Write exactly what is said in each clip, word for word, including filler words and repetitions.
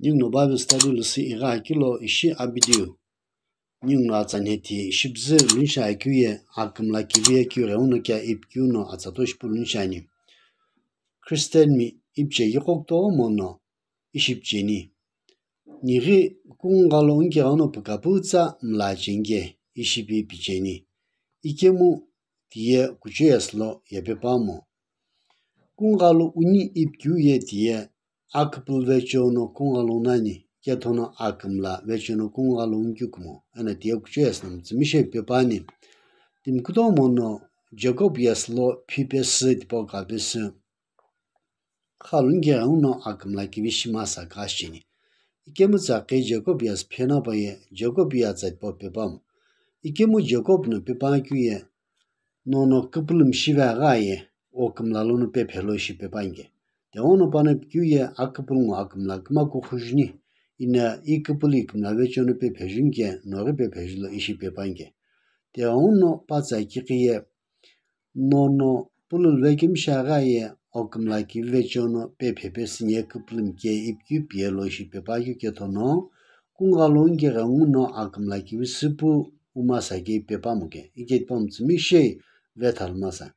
Ninguno Bible study lo si ighi akilo ishi abidiu. Ninguno atsa nhethi shipüzü lunishi akeu ye akümla kivi ye keu ghenguno kea ipikeu no atsa to shipu lunishi ani. Christian mi ipichekeu kutomo no ishi picheni. Nighi kungugha lo nkegha no pükapütsa mla cheni ke ishi pi picheni. Ikemu tiye kuchou yesü lo yepe pamo. Kungugha lo uni ipikeu ye tiye aküpülü vecheo no kungugha lo nani, kethono akümla vecheo no kungugha lo nkeu kumo, eno tiye kuchou yesü no mütsümishei pe pani. Timi kutomo no Jacob yesü lo phi pesü tipau ka pesü. Kha lo nkegha ghenguno akümla kivi shima sa ka shicheni. Ikemu tsa ke Jacob yesü phena paye Jacob ye atsa tipau pe pamo. Ikemu Jacob no pe pa keu ye nono küpülümi shive agha ye, o kümla lono pe phelo ishi pe panke. Tighenguno pano pikeu ye aküpülü ngo akümla küma kukhujuni, ina iküpülü ikümla vecheo no pe phejuni ke, noghi pe phejulo ishi pe panke. Tighenguno patsa kikhi ye nono pülü vekemi shi agha ye, o kümla kivi vecheo no pe phe pesü nye küpülümi ke ipikeu piye lo ishi pe pa keu kethono, kungugha lo nkegha ghenguno akümla kivi süpu uma sa ke pe pamo ke, ike tipau mütsümishei vetha lo masa.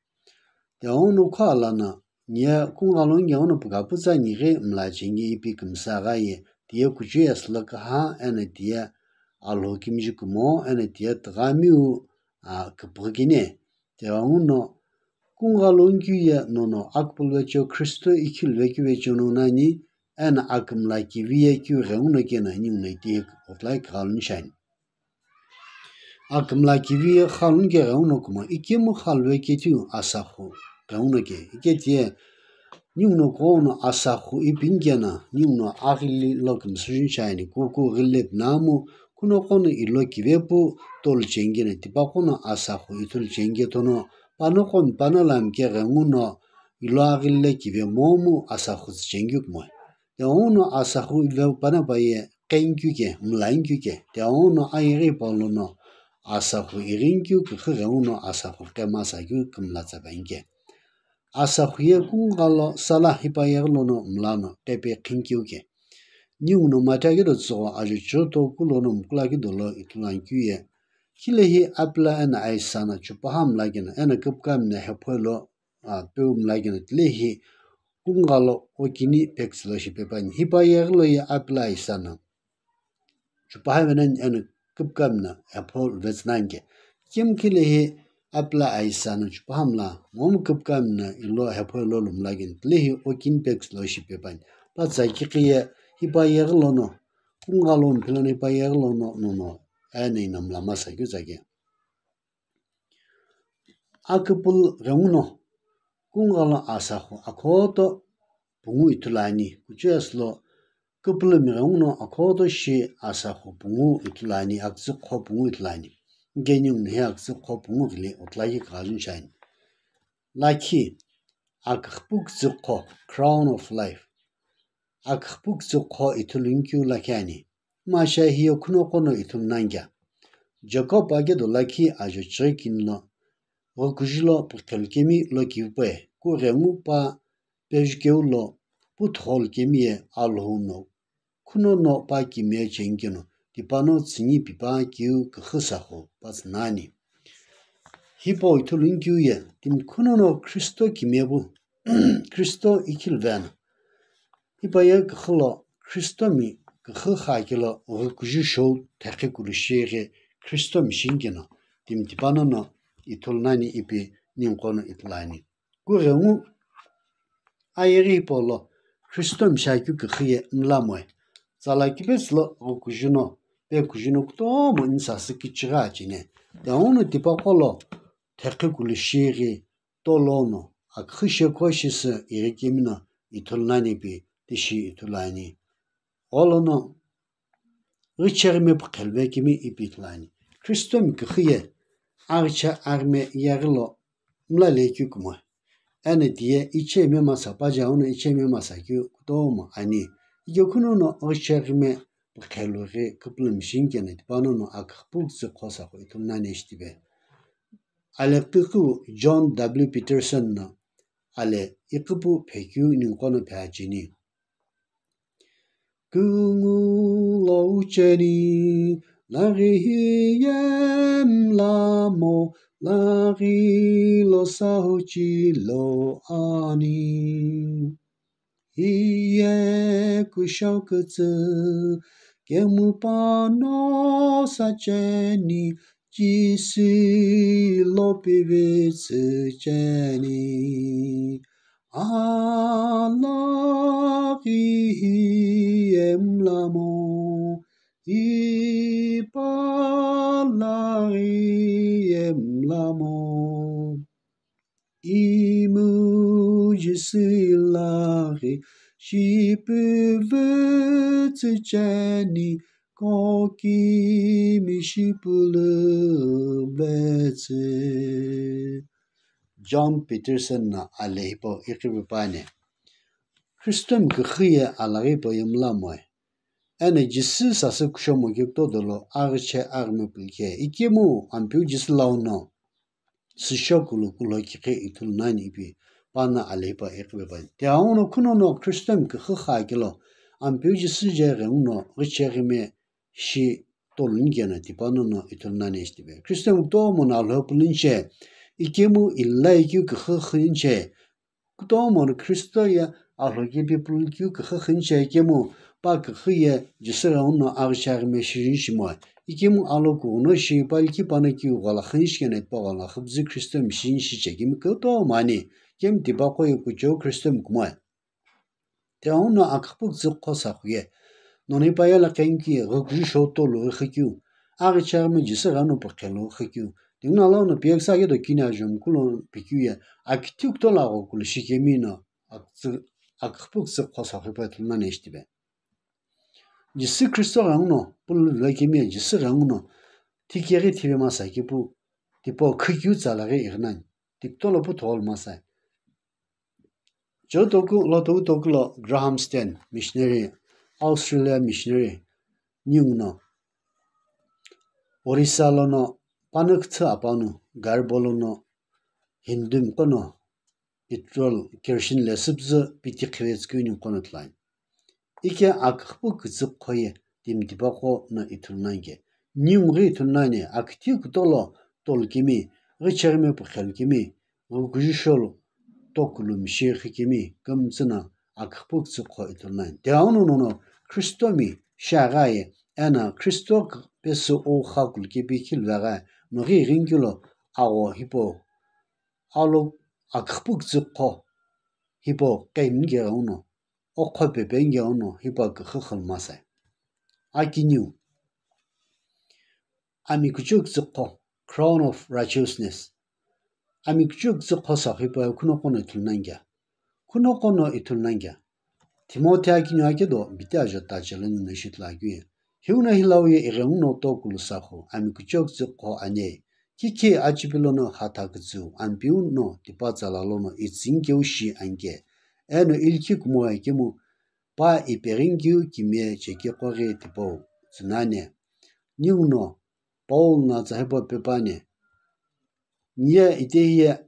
Tighenguno khuala no, niye kungugha lo nkegha ghenguno pükapütsa nighi mla cheni ipi kümsü agha ye, tiye kuchou yesü lo küha, eno tiye Alhou kimiji kumo, eno tiye tüghamiu, a, küpüghü kini. Tighenguno kungugha lo nkeu ye nono aküpülü vecheo Kristo ikhilu vekeu vecheo no nani, eno akümla kivi ye keu ghenguno keno ninguno itihi otlai kugha lo nishi ani. Akümla kivi ye kha lo nkegha ghenguno kumo ikemu kha lo vekeu tiu asakhu ghenguno ke. Ike tiye ninguno kughou no asakhu ipi nkeno, ninguno aghili lo kümsü juni shi ani, kuku ghili le pinamu, kunoqo no ilo kive pu tolu cheni keno, tipaqo no asakhu ithulu cheni kethono, panoqo mi panala mi kegha ghenguno ilo aghili le kive momu asakhu tsü cheni keu kumo. Tighenguno asakhu ive pano paye qe nkeu ke, mla nkeu ke, tighenguno ayeghi hipau lono asakhu ighi nkeu küxü ghenguno asakhu qe masa keu kümla tsa pa nike. Asakhu ye kungugha lo sala hipau yeghi lono mla no qe pe qhi nkeu ke. Ninguno Mathayo kido tsügho ajo chighi toku lono mkula kido lo ithulu ani keu ye. Khile hi apila eno aisa no chupaha mla keno, eno küpükami no hepho lo, a, peu mla keno, tile hi kungugha lo okini pektsü lo ishi pe pani. Hipau yeghi lo ye apila aisa no chupaha venani eno küpükami no hepho vetsü nani ke. Ikemu khile hi apila aisa no chupaha mla, momu küpükami no ilo hepho ilo lo mla keno, tile hi okini pektsü lo ishi pe pani. Patsa kikhi ye hipau yeghi lono, kungugha lo mphilo no hipau yeghi lono nono eno ino mla masa keu tsake. Aküpülü ghenguno kungugha lo asakhu akhoto pungu ithulu ani, kuchou yesü lo küpülümi ghenguno akhoto shi asakhu pungu ithulu ani, akütsü qho pungu ithulu ani. Ike ninguno hi akütsü qho pungu ghili otlai kugha lo nishi ani. Lakhi, aküxüpu kütsü qho, crown of life. Aküxüpu kütsü qho ithulu nikeu lakhi ani. Masha hiye khunoqo no ithulu nani kea. Jacob akedo lakhi ajo chighi kini lo, ghükuju lo pükhelu kemi lo kivipuae, kughengu pa pejukeu lo, putholu kemi ye Alhou no khunono pa kimiye cheni keno, tipano tsüni pipa keu küxü sakhu patsü nani. Hipau ithulu nikeu ye, timi khunono Kristo kimiye pu, Kristo ikhilu veno. Hipau ye küxü lo Kristomi küxü xakelo ghükuju shou thekhi kulu shighi Kristomi shini keno, timi tipano no ithulu nani ipi ninguqo no ithulu ani. Kughengu ayeghi hipau lo Kristomi shiakeu küxü ye mla moe. Tsala kipesü lo ghükuju no, pekuju no kutomo ini sasü kichighi acheni. Tighenguno tipaqo lo thekhi kulu shighi tolono aküxü shekho shisü ighi kemi no ithulu nani ipi tishi ithulu ani. Gholono ghicheghi me pükhelu vekemi ipi ithulu ani. Kristomi küxü ye aghiche aghime yeghi lo mla lekeu kumo. Eno tiye icheme masa paje auno icheme masa keu kutomo ani. Ike khunono ghicheghi me pükhelu ghi küpülümi shini keno tipano no aküxüpu kütsü qho sakhu ithulu nani ishi tipe. Ale küxü John W Peterson no ale iqüpu phekeu ninguqo no phe acheni. Kungu lo ucheni, laghi hiye mlamo, laghi lo sahuchi lo ani. Hiye kushokutsu, kemu pano sacheni, Jisü lo pivitsü cheni. Alaghi hiye mlamo, ipalaghi hiye mlamo. Imu Jisü laghi shipüvütsü cheni, kokimi shipülü vetsü. John Peterson no alhipau iqhipe püani. Christian küxü ye alaghi hipau ye mlamoe. Eno Jisü sasü kushomo keu kutomo dolo aghiche aghime pulike. Ikemu Ampeu Jisü launo sisho kulu kulo kikhe ithulu nani ipi pano alhipau iqhipe püani. Tighenguno kunono Christian küxü xakelo Ampeu Jisü je ghenguno ghiche aghime shi tolu nikeno tipanono ithulu nani ishi tipe. Christian kutomo no Alhou puluniche, ikemu ilai keu küxü xiniche, kutomo no Christo ye Alhou kepi pulukeu küxü xiniche ikemu pa küxü ye Jisü ghenguno aghiche aghime shijin shimoe. Ikemu alo kughuno shi pa likhi pano keu ghola xinishikeno tipa ghola xüpüzü Christo mishijin shichekemi kutomo ani, kemu tipaqo ye kuchou Christo kumoe. Tighenguno aküxüpü kütsü qho saxu ye, nono ipa yela kengki ye ghükuju shou tolu ghikhiu, aghiche aghime Jisü ghenguno pukhelo ghikhiu. Tighenguno alauno piyeksa kedo kini ajomu kulo pikeu ye, akithiu kutola agho kulu shikemi no akütsü, aküxüpü kütsü qho saxu hipau ithulu nani ishi tipe. Jisü Christo ghenguno puluvilo kemi ye Jisü ghenguno thikeghi thive masa kepu, tipau khikeu tsalaghi ighinani, tikutolo pu thoghola masa. Jotoku lo toku toku lo Graham Staines missionary, Australia missionary, ninguno Orissa lono panoküthü apanu Garbo lono Hindu miqono petrol kerosene lesüpüzü piti qhive tsükeu ninguqo no ithulu ani. Ike aküxüpü kütsü qho ye timi tipaqo no ithulu nani ke. Ningu ghi ithulu nani akithiu kutolo tolu kemi, ghiche aghime pukhelo kemi, ghükuju shou tokulu mishi ghikemi, kümtsü no aküxüpü kütsü qho ithulu nani. Tighenguno nono Christo mi shiaghi aye, eno Christo pesü o xakulu kepi khiluveghi aye, noghi ighinikelo agho hipau alo aküxüpü kütsü qho hipau kemi keghenguno, oqho pepe keghenguno hipau küxü xulu masa. Akiniu, ami kuchou kütsü qho, crown of righteousness. Ami kuchou kütsü qho saxu hipau kunoqo no ithulu nani kea? Kunoqo no ithulu nani kea? Timothy akiniu akedo bite ajo tache lo ninguno ishi ithulu akeu ye, hiuno hilau ye ighenguno tokulu saxu, ami kuchou kütsü qho ani. Kikhi achipi lono hatha kütsüu Ampeu no tipa tsala lono itsünikeu shi ani ke. Eno ilikhi kumoe kemu pa ipeghinikeu kimiye chekeqoghi tipau tsü nani. Ninguno Paul no tsa hipau pe püani. Niye itehi ye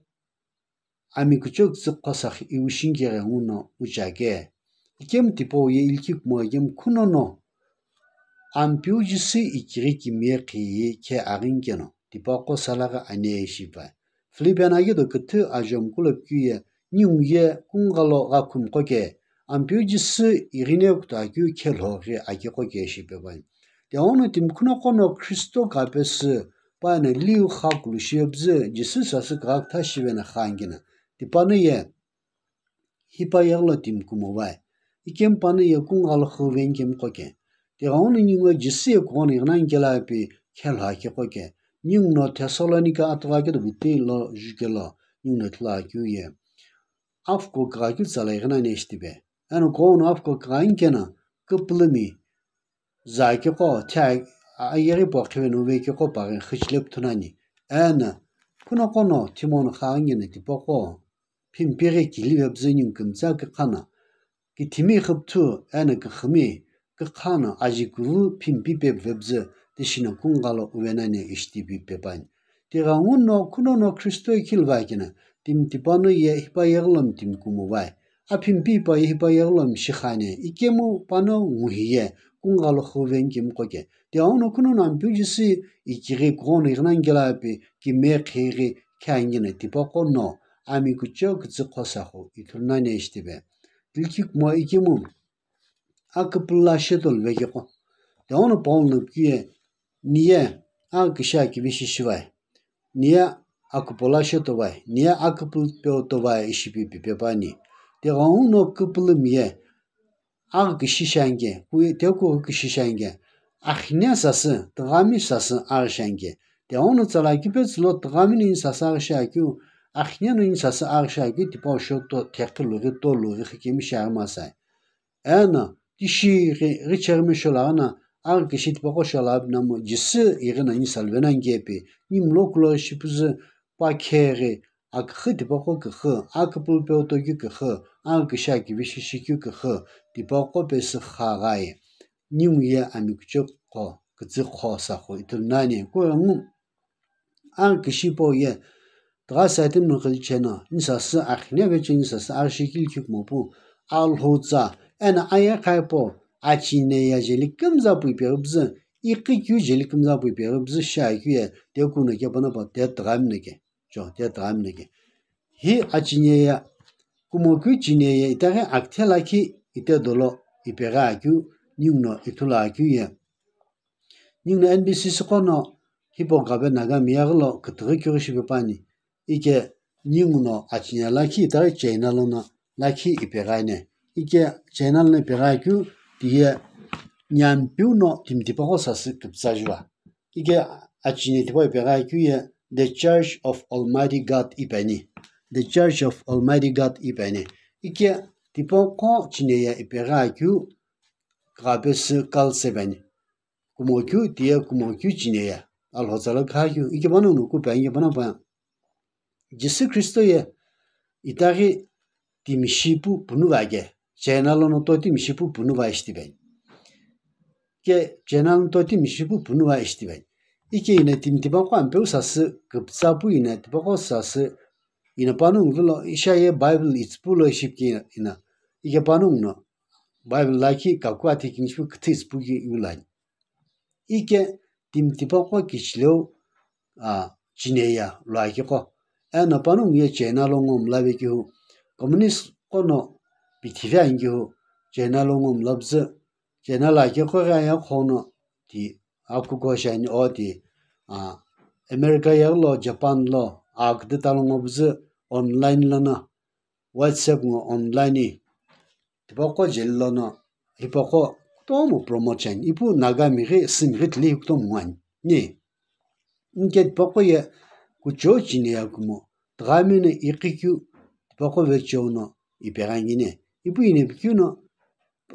ami kuchou kütsü qho saxu iwu shini keghenguno ucha ke. Ikemu tipau ye ilikhi kumoe kemu kunono Ampeu Jisü ikighi kimiye khiyi khe aghinikeno tipaqo salaghi ani ishi pi. Philippian akedo küthü ajomu kulo pikeu ye, ningu ye kungu ghalo gha khumiqo ke, Ampeu Jisü ighine kuta keu khelho ghi akiqo ke ishi pi pai. Tighenguno timi kunoqo no Christo kapesü, pa eno liu xakulu shiyepüzü Jisü sasü kügha kütha shive no xanikeno, tipano ye hipa yeghi lo timi kumo vai. Ikemu pano ye kungu ghalo xüve nikemiqo ke. Tighenguno ningu Jisü ye kughono ighinani kela ipi khelho akiqo ke. Ninguno Thessalonica atugha kedo bite lo jukelo ninguno ithulu akeu ye, afuko kügha keu tsala ighinani ishi tipe. Eno kughenguno afuko kügha nikeno küpülümi za keqo, thi ayeghi po qhive no uve keqo paghi xüchile püthü nani. Eno kunoqo no thimono xanikeno tipaqo phimpi ghi kilive püzü ningu kümtsü kükhano, kithimi xüpüthü eno küxümi kükhano ajikuvu phimpi pe vepüzü tishino kungu ghalo uve nani ishi tipi pe pai. Tighenguno kunono Christo ikhiluvakeno timi tipano ye hipa yeghi lo mi timi kumo vai. Aphimpi pa ye hipa yeghi lo mishi khani, ikemu panongu hiye, kungalo khuve nkimqo ke. Tighenguno kunono Ampeu Jisü ikighi kughono ighinani kelapi, kime kheghi khe angina tipaqo no, ami kuchou kütsü qhosaxu, ithulu nani ishi tipe. Tilkhi kumo ikemu, aküpülü la sheto luve keqo. Tighenguno Paul no pikeu ye, niye, aküshi akivi shishi vai. Niye aküpülü la sheto vai. Niye aküpülü peu to vai ishi pi pipe pani. Tighenguno küpülü miye, aküshi shiani ke, kuye teku küshi shiani ke. Akhine sasü, tighami sasü, aküshi ani ke. Tighenguno tsala kipe tsülo tighami no ini sasü aküshi akeu, akhine no ini sasü aküshi akeu, tipau shoto, thekhi lughi, to lughi, khikemi shi aghi masai. Eno, tishi ghi, ghi cheghi mesho laghana, aghi kishi tipaqo shala namu, Jisü ighi na ini salve nani kepi, ni mlo kulo shipüzü, pa kheghi, aküxü tipaqo küxü, aküpülü peu to keu küxü, aghi kishi akivi shishi keu küxü, tipaqo pesü kha ghai. Ningu ye ami kuchou qho, kütsü qhosaxu, ithulu nani, kughengu, aghi kishi pau ye, tigha Satan no khili cheno, ini sasü akhine veche ini sasü aküshi kilkhi kumo pu, Alhou tsa, eno aye khaipo, achineya jeli kümza pu ipeghi püzü, iqi keu jeli kümza pu ipeghi püzü shi akeu ye, teku no kepa no pa, te tighami no ke, cho, te tighami no ke. Hi achineya, kumo keu chineya itaghi akithe lakhi ite dolo ipeghi akeu, ningu no ithulu akeu ye. Ningu no N B C C qo no hipau ghabe Nagami yeghi lo kütüghü keu shipe pani. Ike ningu no achineya lakhi itaghi China lono lakhi ipeghi ani. Ike China lono ipeghi akeu tiye Nyampeu no timi tipaqo sasü küpütsa juva. Ike achineya tipau ipeghi akeu ye The Church of Almighty God ipi ani. The Church of Almighty God ipi ani. Ike tipaqo chineya ipeghi akeu ghabe sü kalse pi ani. Kumo keu tiye kumo keu chineya. Alhou tsa la kaha keu. Ike panongu no kupe ani ke pano pa. Jisü Kristo ye itaghi timi shipu punu va ke. China lono to timi shipu punu va ishi tipe. Ke China lono to timi shipu punu va ishi tipe. Ike ina timi tipaqo Ampeu sasü küpütsa pu ina tipaqo sasü ina panongu vilo isha ye Bible itsü pu lo ishi ke ina. Ike panongu no Bible lakhi kaku ati kini shipu küthü itsü pu ki yulani. Ike timi tipaqo kichileu, a, chineya lo akeqo. Eno panongu ye China lo ngo mla ve kehu, communist qo no pithive ani kehu, China lo ngo mla püzü, China lo akeqo ghi aye qhono ti akuko shiani o ti, a, America yeghi lo Japan lo, a, kütüta lo ngo püzü online lono, WhatsApp ngo online, tipaqo jeli lono, hipaqo kutomo promote shiani. Ipu Nagami ghi, Sümi ghi tile kutomo ngo ani. Ni. Inke tipaqo ye kuchou chineya kumo, tighami no iqi keu, tipaqo vecheo no ipeghi ani ni. Ipu ina pikeu no,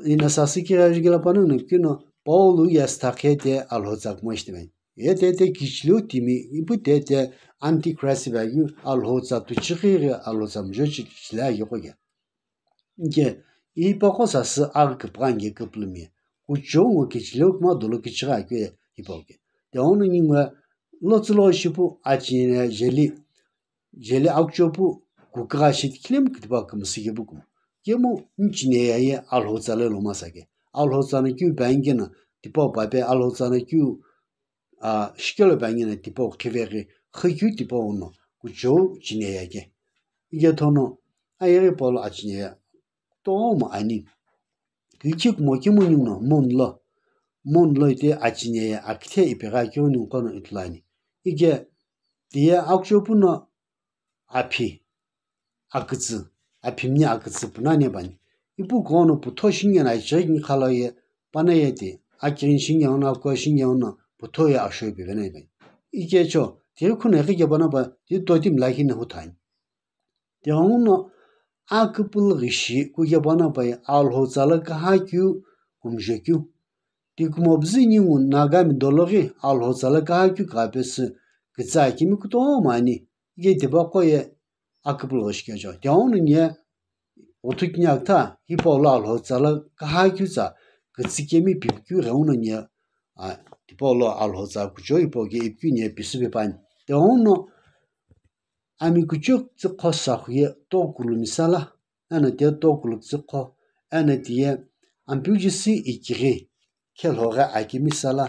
ina sasü kighi ajukela panongu no pikeu no, Paul ye stakhe te Alhou tsa kumo ishi tipe ani. Ye te te kichileu timi, ipu te te Antichrist ipi akeu, Alhou tsa tuchighi ghi Alhou tsa mujo chi kichileu akeqo ke. Inke, hipaqo sasü aghi küpügha ani ke küpülümi. Kuchou ngo kichileu kuma dolo kichighi akeu ye hipau ke. Tighenguno ningu ye lo tsülo shipu achineya jeli, jeli akuchou pu kukügha shi khilemu kitipa kümsü kepu kumo. Kemu ni chineya ye Alhou tsa le lo masa ke. Alhou tsa no keu pi ani ke no tipau pape, Alhou tsa no keu a, shikelo pi ani no tipau khiveghi, xükeu tipau no, kuchou chineya ke. Ike thono, ayeghi Paul achineya kutomo ani. Kichik mo kimu ningu no, mon lo. Mon lo ite achineya akithe ipeghi akeu ningu qo no ithulu ani. Ike tiye akuchou pu no, aphi, akütsü, aphimni akütsü punu ani pi ani. Ipu kughono putho shinge no aichighi kini khalo ye, pano ye ti, akighini shinge ono, akukha shinge ono, putho ye asho ipi vena pi ani. Ike cho, tighi khuno ighi ke pano pa, ti to timi lakhi no huthu ani. Tighenguno, aküpülü ghi shi, kuke pano pa ye, Alhou tsa la kaha keu, kumjo keu. Ti kumo püzü ningu Nagami dolo ghi Alhou tsa la kaha keu ghabe sü, kütsa akimi kutomo ani. Ike tipaqo ye aküpülü ghi shi kecho. Tighenguno niye, othu kini akitha, hipau lo Alhou tsa la kaha keu tsa, kütsü kemi pipikeu ghenguno niye, a, tipau lo Alhou tsa kuchou hipau ke ipikeu niye pisü pe pi ani. Tighenguno, ami kuchou tsü qhosaxu ye to kulumisa la, eno tiye tokulu kütsüqo, eno tiye Ampeu Jisü ikighi khelhoghi akemi sala,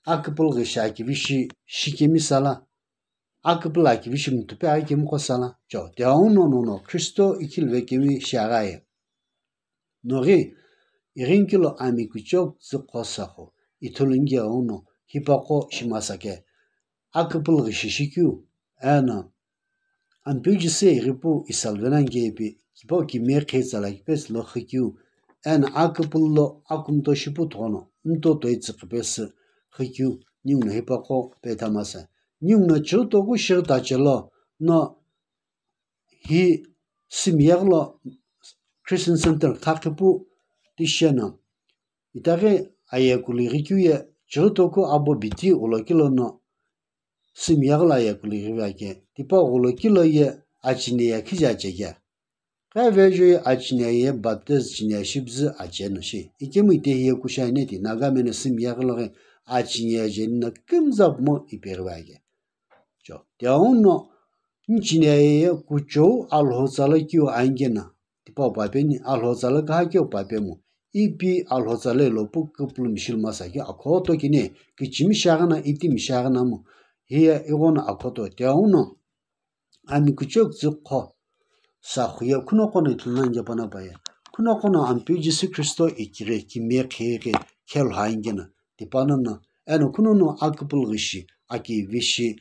aküpülüghi shi akivi shi shikemi sala, aküpülü akivi shi mütüpe akemiqo sala, cho, tighenguno nono Khristo ikhiluvekemi shiaghi aye. Noghi, ighinkilo ami kuchou kütsüqo saqo, ithulu nighenguno hipaqo shimasake, aküpülüghi shi shikeu, eno Ampeu Jisü ighipu isalvenani kepi, kipo kimiye qhi tsala kipesü lo xükeu, eno aküpülü lo akumto shipu thono, mto toi tsüqhipesü xükeu, ninguno hipaqo pethamasa. Ninguno chütoku shighi tachelo, no hi Sümyaghi lo Christian Center khakhipu tisheno, itaghi ayekulu ighikeu ye chütoku abo biti ulo kilono Sümyaghi lo ayekulu ighive ake, tipau ghulo kilo ye achine ye khija acheje. Kha vejo ye achine ye baptize chine shibzü acheno shi. Ikemu ite hiye kushaine ti Nagameno Sümyaghi loghi achine ye jenino kümza pumo ipeghive ake. Cho, tighenguno, nchine ye kuchou Alhou tsala keu angena, tipau papeni, Alhou tsala kaha keu papemu, ipi Alhou tsala lopu küpülü mishilü masa keu akhoto kine, kichimi shiaghana, itimi shiaghana mu, hiye ighono akhoto, tighenguno, ami kuchou kütsüqo saqo ye khunoqono ithulu nani kepana paye, khunoqono Ampeu Jisü Khristo ikighi kimiye qhighi khelho angena, tipanono, eno khunono aküpülüghi shi akivi shi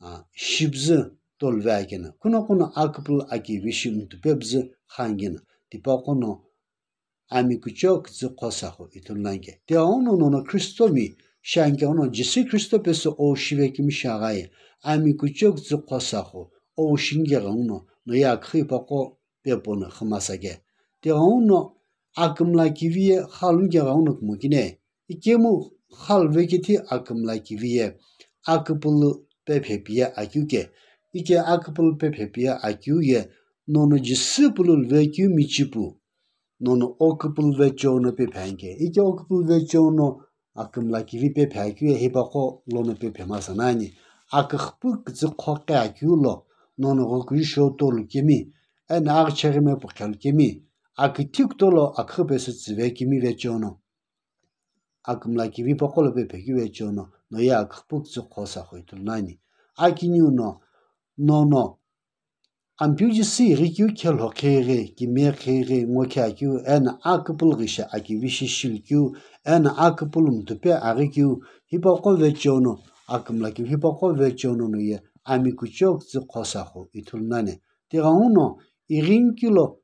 a, shibzü toluve akena, khunoqono aküpülü akivi shi mütüpe bzü xangena, tipaqono ami kuchou kütsüqo saqo ithulu nani ke. Tighenguno nono Khristomi shiani keghuno Jisü Khristo pesü ou shivekemi shiaghi aye, ami kuchou kütsüqo saqo ou shi nighenguno, noye aküxü hipaqo pepono xümasake. Tighenguno akümla kivi ye xalu nighenguno kumo kine, ikemu xalu vekethi akümla kivi ye aküpülü pephepiye akeu ke. Ike aküpülü pephepiye akeu ye nono Jisü pülü luvekeu michipu, nono oküpülü vecheono pephe ani ke. Ike oküpülü vecheono akümla kivi pephe akeu ye hipaqo lono pephe masa nani. Aküxüpü kütsüqo qe akeu lo, nono ghükuju shou tolu kemi, eno aghicheghi mepu qhelu kemi, aküthi kutolo aküxü pesü tsüve kemi vecheono, akümla kivi hipaqo lo pephe keu vecheono, noye aküxüpü kütsüqo saqo ithulu nani. Akiniu no, nono Ampeu Jisü ighikeu khelho qhighi, kimiye qhighi ngokhe akeu, eno aküpülüghi shi akivi shi shilukeu, eno aküpülü mütüpe aghikeu, hipaqo vecheono, akümla kivi hipaqo vecheono noye ami kuchou kütsüqo saqo ithulu nani. Tighenguno, ighinkilo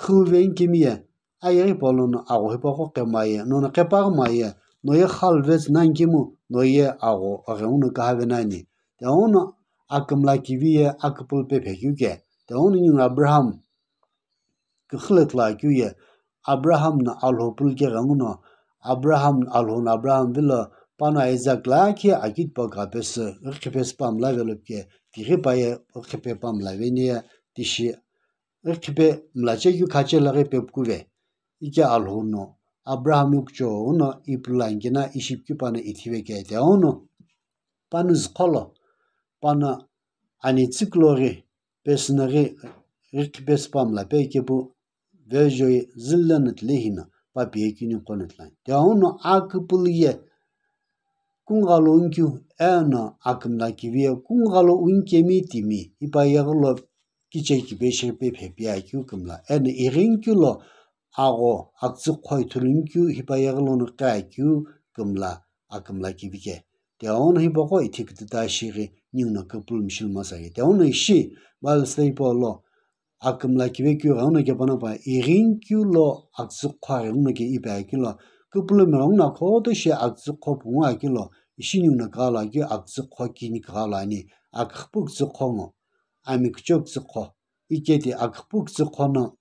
xüve ani kemi ye, ayeghi palono agho hipaqo qe maye, nono qhepaghi maye, noye xalu vetsü nani kemu, noye agho aghenguno kahave nani. Tighenguno akümla kivi ye aküpülü pephe keu ke. Tighenguno ningu Abraham küxü lo ithulu akeu ye, Abraham no Alhou pülü keghenguno, Abraham, Alhou no Abraham vilo, pano Isaac lakhi akitipa gha pesü, ghikhi pesü pamla velo ke, tighi paye ghikhi pe pamla veni ye, tishi ghikhi pe mlache keu khache laghi pepukuve. Ike Alhou no Abraham ikuchou no ipulangina ishi pikeu pano ithive ke, tighenguno pano züqholo, pano ani tsükuloghi pesü no ghi ghikhi pesü pamla pe kepu vejo ye züle no tile hino papi ye kini qo no ithulu ani. Tighenguno aküpülü ye kungha lo unikeu, eno akümla kivi ye kungha lo unikemi timi, hipayeghi lo kiche kipe shi pephe piye akeu kümla, eno ighinkilo agho akütsüqo ithulu nikeu hipayeghi lono qe akeu kümla, akümla kivi ke. Tighenguno hipaqo ithi kütüta shighi ninguno küpülü mishilü masa ke. Tighenguno ishi Bible study hipau lo akümla kivi keu ghenguno kepanopa, ighinkeu lo akütsüqo ghenguno ke ipi akeu lo, küpülümi ghenguno akhoto shi akütsüqo pungu akeu lo, ishi ninguno kugha lo akeu akütsüqo kini kugha lo ani, aküxüpü kütsüqo ngo, ami kuchou kütsüqo, ike ti aküxüpü kütsüqo no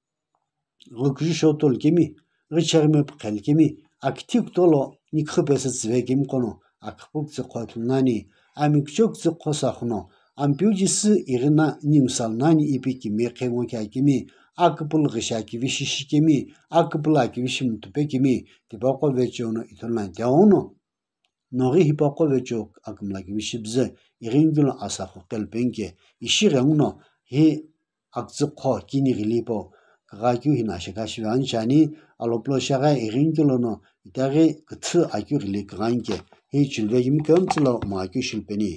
ghükuju shou tolu kemi, ghicheghi mepu qhelu kemi, aküthi kutolo niküxü pesü tsüve kemi qo no aküxüpü kütsüqo ithulu nani, ami kuchou kütsüqo saqo no, Ampeu Jisü ighina ningu salnani ipi kimiye qhe ngokhe akemi, aküpülüghi shi akivi shi shikemi, aküpülü akivi shi mütüpe kemi, tipaqo vecheono ithulu nani. Tighenguno, noghi hipaqo vecheo akümla kivi shibzü, ighinkilo asaqo qelpeni ke, ishi ghenguno hi akütsüqo kini ghili hipau, kagha keu hino ashekha shive ani shiani, alopulo sheghi ighinikeu lono itaghi küthü akeu ghili kagha anike, hi chiluvekimi kümtsü lo mgha keu shilupeni.